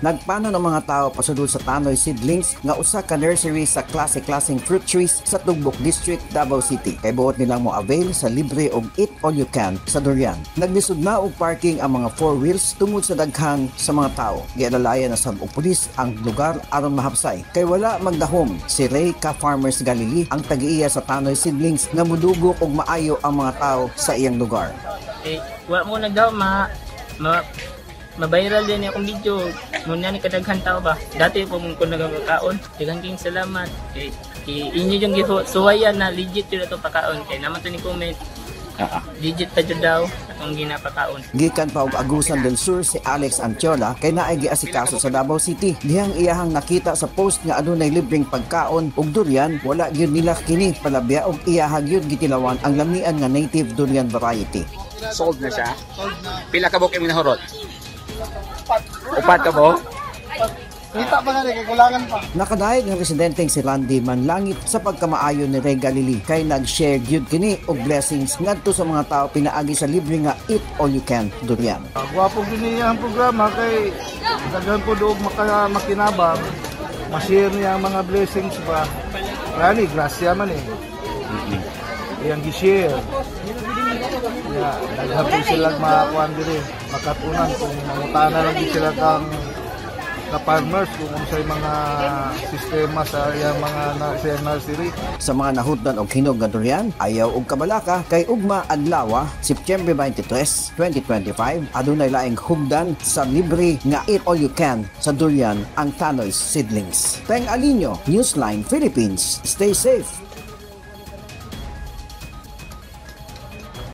Nagpano ng mga tao pasudol sa Tanoy Seedlings nga usa ka nursery sa klase-klaseng fruit trees sa Tugbok District, Davao City. Kay buot nilang mo avail sa libre og eat all you can sa durian. Naglisod na og parking ang mga four wheels tungod sa daghan sa mga tao. Gialalayan na sab og pulis ang lugar aron mahapsay. Kay wala magdahom si Ray Ka Farmers Galili, ang tagiiya sa Tanoy Seedlings, nga mudugok og maayo ang mga tao sa iyang lugar. Eh, wa mo nagdaw ma ma ma-viral din akong video. Muna ni kadaghan tao ba. Dati po mong ko nagkakaon. Daghan king salamat. Eh, inyo yung suwayan na legit yun ato pakaon. Kay naman to ni comment. Legit pa jud daw atong ginapakaon. Gikan pa og Agusan del Sur si Alex Antiola kay naay giasikaso sa Davao City. Dihang iyahang nakita sa post nga adunay libreng pagkaon og durian, wala gyud nila kini palabya og iyaha gyud gitilawan ang lamian nga native durian variety. Sold na siya? Pila ka buok imong nahurot? Upat ka buok? Kita pa nga rin, kay kulangan pa. Nakadayeg nga residenteng si Randy Manlangit sa pagkamaayo ni Ray Galili kay nag-share gyud kini og blessings ngadto sa mga tao pinaagi sa libre nga eat all you can durian. Gwapo gyud niya ang programa kay daghan po doog maka makinabang, ma-share niya ang mga blessings ba. Gani, grasya man eh. Iyang gi-share. Ya, daghan po sila makakuan diri, makatunan kung mangutana lang gid sila kang ka farmers kung unsay mga sistema sa iyang mga na, sa iyang nursery. Sa mga nahutdan og hinog nga durian, ayaw og kabalaka kay ugma adlaw, September 23, 2025, adunay laing hugdan sa libre nga eat all you can sa durian ang Tanoy Seedlings. Peng Alinio, Newsline Philippines. Stay safe.